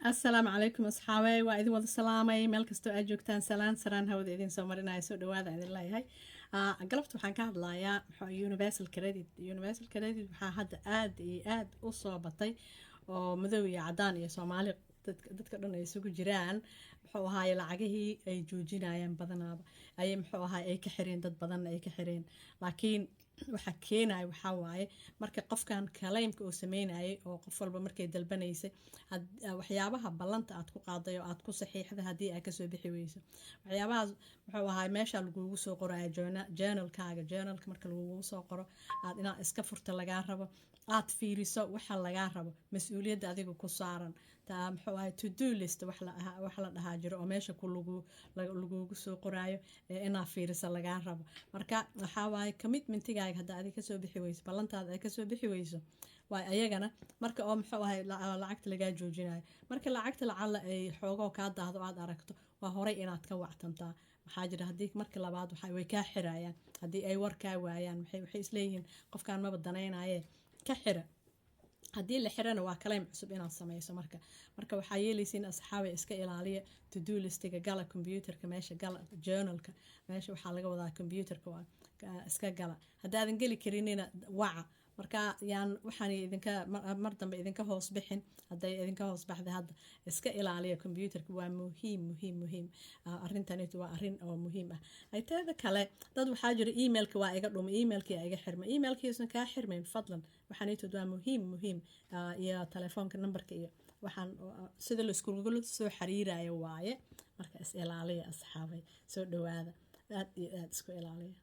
Asalaamu calaykum asxaabey, waa idin wada salaamay meel kastoo aad joogtaan. Salaan saraan hawada idin soo marinaya, soo dhawaada idin leeyahay. Galabta waxaan ka hadlayaa universal credit. Universal credit waxaa hadda aada iyo aada u soo batay oo madow iyo cadaan iyo Soomaali, dadka dhan ay isugu jiraan, muxuu ahaaye, lacagihii ay joojinayaan badanaaba ayay, muxuu ahaay, ay ka xireen, dad badanna ay ka xireen. Laakiin waxa keenaya waxaa waaye marka qofkan claimka uu sameynayay oo qof walba markay dalbanaysay, waxyaabaha ballanta aad ku qaaday oo aad ku saxiixda, haddii aad kasoo bixi weyso waxyaabahaas, muxuu ahaay, meesha lagugu soo qoraya journalkaaga. Journalka marka lagugu soo qoro, aad inaad iska furta lagaa rabo, aad fiiriso waxa lagaa rabo, mas-uuliyadda adiga ku saaran. Taa, muxuu ahay, to do list wax la dhahaa jiro oo meesha ku lagu lagugu soo qoraayo inaad fiiriso lagaa rabo. Marka waxaa waaye commitmentigaaga hadda adiga kasoo bixi weyso, ballantaada ay kasoo bixi weyso, waay ayagana marka oo, muxuu ahay, lacagta lagaa joojinayo. Marka lacagta lacala ay xoogoo kaa daahdo, aad aragto, waa horay inaad ka wactantaa. Maxaa jira, haddii marka labaad way kaa xirayaan. Haddii ay war kaa waayaan, waxay isleeyihiin qofkaan maba danaynaye, ka xira. Haddii la xirana, waa claim cusub inaad sameyso. Marka waxaa yeelaysiin, asxaabay, iska ilaaliya. To do listiga gala, computerka meesha gala, journalka meesha waxaa laga wadaa computerka, waa iska gala. Haddaadan geli karinina, waca. Marka yaan waxaan idinka mar dambe idinka hoos bixin. Hadday idinka hoos baxday hadda, iska ilaaliya computerka. Waa muhiim, muhiim, muhiim. Arrintanit waa arrin oo muhiim ah. Teeda kale, dad waxaa jira emailka waa iga dhumay, emailkii iga xirmay, emailkiisan kaa xirmayn. Fadlan, waxaanitood waa muhiim, muhiim, iyo telefoonka numberka iyo waxaan sida la iskugula soo xiriirayo waaye. Marka is ilaaliya, asxaabay, soo dhawaada, aad iyo aad isku ilaaliya.